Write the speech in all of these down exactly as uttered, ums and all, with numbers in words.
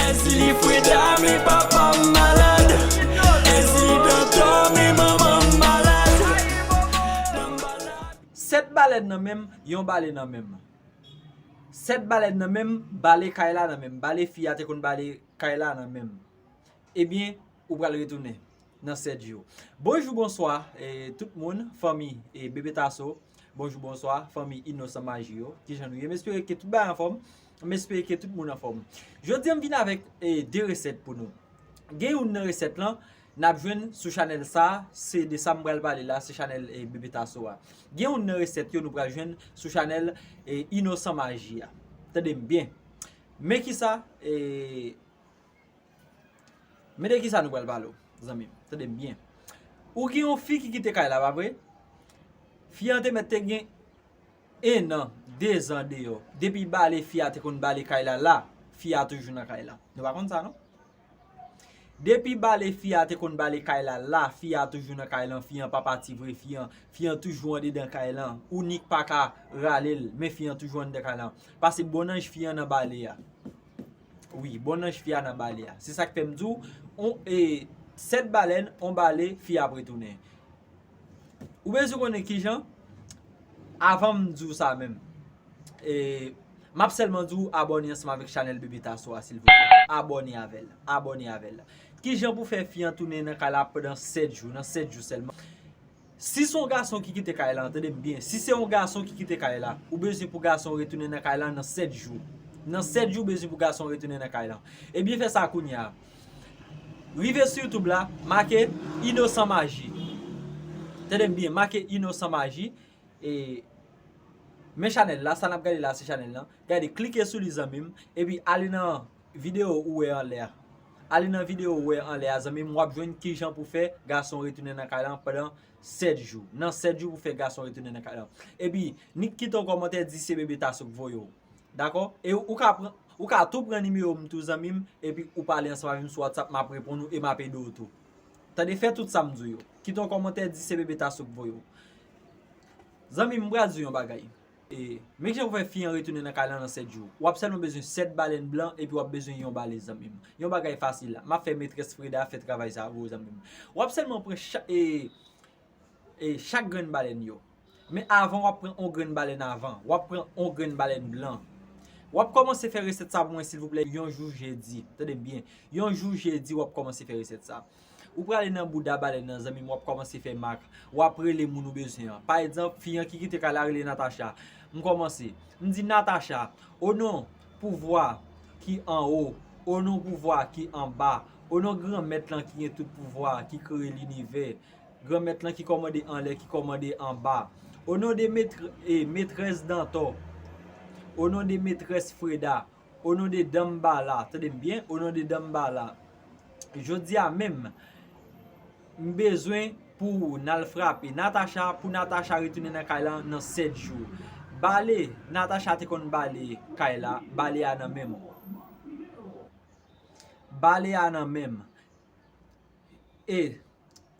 Èske li Freda, men papa m malad? Èske li Dantor, men manman m malad? Sèt balèn nan men m, yon bale nan men m. Sèt balèn nan men m, bale Kayla nan men m. Bale fi a te konn bale Kayla nan men m. Ebyen, ou pral retounen nan sèt jou. Bonjou, bonswa, e, tout moun, fanmi, e, Bebe Tasso. Bonjou, bonswa, fanmi Inosan Maji yo. Kijan nou ye? M espere ke tout bagay anfòm. M espere ke tout moun anfòm. Jodi a, m vin avèk, e, de resèt pou nou. Gen youn nan resèt lan, n ap jwenn sou chanèl sa, se de sa m pral pale la, se chanèl, e, Bebe Tasso a. Gen youn nan resèt yo nou pral jwenn sou chanèl, e, Inosan Maji a. Tande m byen. Men kisa, e, Men de kisa nou pral pale w, zanmi m. Tande m byen. Ou gen yon fi ki kite kay la, pa vre? Fi an te mèt te gen en an, de zan deyò. Depi bale fi a te konn bale kay la la, fi a toujou nan kay la. Nou pa konn sa, non? Depi bale fi a te konn bale kay la la, fi a toujou nan kay lan, fi an pa pati vre, fi an, fi an toujou andedan kay lan. Ou nik pa ka rale l, men fi an toujou andedan kay lan. Paske bonnanj fi an nan bale a. Wi, bonnanj fi a nan bale a. Se sa k fè m di w, on, e, sèt balèn, on bale, fi a ap retounen. Ou bezwen konnen kijan? Avan m di w sa menm, e, m ap sèlman di w abòne ansanm avèk chanèl Bebe Tasso a, silvouplè. Abòne avè l. Abòne avè l. Kijan pou fè fi an tounen nan kay la pandan sèt jou, nan sèt jou sèlman? Si se yon gason ki kite kay la, tande m byen, si se yon gason ki kite kay la, ou bezwen pou gason retounen nan kay la nan sèt jou. Nan sèt jou, ou bezwen pou gason retounen nan kay la. Ebyen, fè sa kounye a. Rive sou YouTube la, make Inosan Maji. Tande m byen, make Inosan Maji. E, men chanèl la, sa n ap gade la, se chanèl lan. Gade, klike sou li, zanmi m, epi ale nan videyo ou wè anlè a. Ale nan videyo ou wè anlè a, zanmi m, w ap jwenn kijan pou fè gason retounen nan kay lan pandan sèt jou. Nan sèt jou pou fè gason retounen nan kay lan. Epi, nik kite yon kòmantè, di se Bebe Tasso k voye w. Dakò? E ou ka pran, ou ka tou pran nimewo m tou, zanmi m, epi ou pale ansanm avè m sou WhatsApp, m ap reponn ou e m ap ede w tou. Tande, fè tout sa m di w yo. Kite yon kòmantè, di se Bebe Tasso k voye w. Zanmi m, m pral di w yon bagay. E, men kijan pou fè fi an retounen nan kay lan nan sèt jou. W ap sèlman bezwen sèt balèn blan epi w ap bezwen yon bale, zanmi m. Yon bagay fasil la. M ap fè metrès Freda fè travay sa pou ou, zanmi m. W ap sèlman pran cha-, e, e, chak grenn balèn yo. Men avan w ap pran on grenn balèn avan. W ap pran on grenn balèn blan. W ap kòmanse fè resèt sa pou mwen, silvouplè, yon jou jedi. Tande m byen. Yon jou jedi, w ap kòmanse fè resèt sa. Ou prale nan bouda balèn nan, zanmi m, w ap kòmanse fè mak. W ap rele moun ou bezwen an. Pa egzanp, fi an ki kite kay la rele Natacha. M kòmanse. M di, Natacha, o non pouvwa ki anwo, o non pouvwa ki anba, o non Granmèt lan ki gen tout pouvwa, ki kreye linivè, Granmèt lan ki kòmande anlè, ki kòmande anba, o non de metre-, e, metrès Dantò, o non de metrès Freda, o non de Danmbala, tande m byen, o non de Danmbala. Jodi a menm, m bezwen pou n al frape Natacha, pou Natacha retounen nan kay la nan sèt jou. Bale Natacha te konn bale kay la, bale a nan men m. Bale a nan men m. E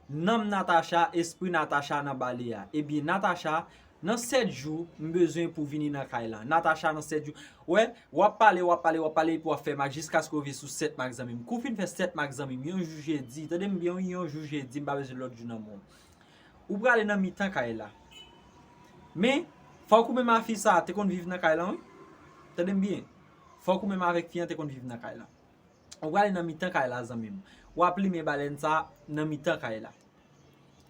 nanm Natacha, espri Natacha nan bale a. Ebyen, Natacha, nan sèt jou, m bezwen pou vini nan kay lan. Natacha, nan sèt jou. Wè, w ap pale, w ap pale, w ap pale, epi w ap fè mak jiskaske w rive sou sèt mak, zanmi m. Kou w fin fè sèt mak, zanmi m, yon jou jedi, tande m byen, wi, yon jou jedi, m pa bezwen lòt jou nan men w. Ou prale nan mitan kay la. Men, fòk ou menm a fi sa a te konn viv nan kay lan, wi. Tande m byen. Fòk ou menm avèk fi an te konn viv nan kay lan. Ou prale nan mitan kay la, zanmi m. W ap limen balèn sa nan mitan kay la.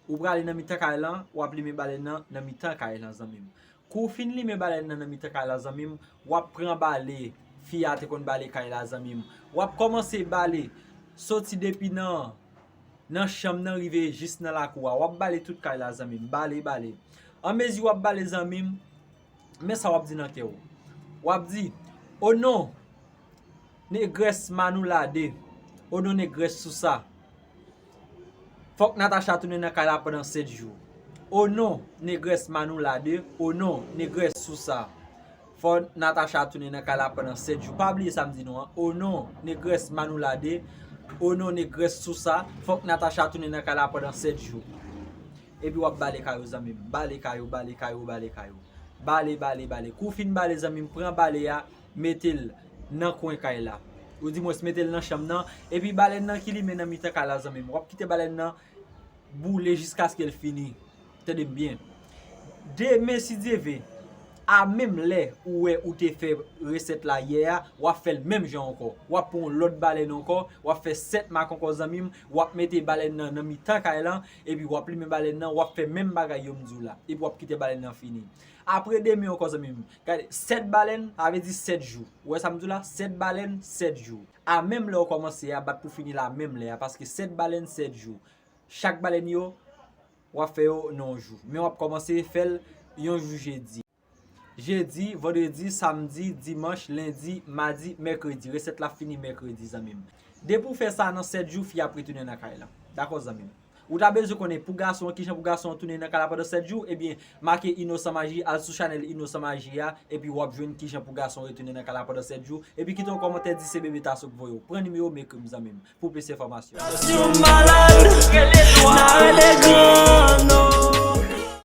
Ou prale nan mitan kay lan, w ap limen balèn nan nan mitan kay lan, zanmi m. Kou w fin limen balèn nan nan mitan kay la, zanmi m, w ap pran bale fi a te konn bale kay la, zanmi m. W ap kòmanse bale, soti depi nan, nan chanm nan rive jis nan lakou a. W ap bale tout kay la, zanmi m. Bale, bale. Anmezi w ap bale, zanmi m, men sa w ap di nan kè w. W ap di, o non, negrès Manoula de, o non negrès Sousa. Fòk Natacha tounen nan kay la pandan sèt jou. O non, negrès Manoula de, o non, negrès Sousa. Fòk Natacha tounen nan kay la pandan sèt jou. Pa bliye sa m di nou an. O non, negrès Manoula de, o non, negrès Sousa. Fòk Natacha tounen nan kay la pandan sèt jou. Epi w ap bale kay ou, zanmi m. Bale kay ou, bale kay ou, bale kay ou. Bale, bale, bale. Kou w fin bale, zanmi m, pran bale a, mete l nan kwen kay la. Ou di mwens mete l nan chanm nan, epi balèn nan ki limen nan mitan kay la, zanmi m. W ap kite balèn nan boule jiskaske l fini. Tande m byen. Demen, si Dye ve, a menm lè ou wè ou te fè resèt la yè a, w ap fè l menm jan ankò. W ap pran yon lòt balèn ankò, w ap fè sèt mak ankò, zanmi m, w ap mete balèn nan nan mitan kay lan, epi w ap limen balèn nan, w ap fè menm bagay yo m di w la, epi w ap kite balèn nan fini. Apre demen ankò, zanmi m, gade, sèt balèn, sa vle di sèt jou. Ou wè sa m di w la? Sèt balèn, sèt jou. A menm lè w kòmanse a, bat pou fini l a menm lè a, paske sèt balèn, sèt jou. Chak balèn yo, w ap fè yo nan yon jou. Men w ap kòmanse fè l yon jou jedi. Jedi, vandredi, samdi, dimanch, lendi, madi, mèkredi. Resèt la fini mèkredi, zanmi m. Depi w fè sa nan sèt jou, fi a ap retounen nan kay lan. Dakò, zanmi m? Ou ta bezwen konnen pou gason an, kijan pou gason an tounen nan kay la pandan sèt jou, ebyen, make Inosan Maji, al sou chanèl Inosan Maji a, epi w ap jwenn kijan pou gason retounen nan kay la pandan sèt jou, epi kite yon kòmantè, di se Bebe Tasso k voye w. Pran nimewo m, ekri m, zanmi m, pou plis enfòmasyon. Sou malad, n a rele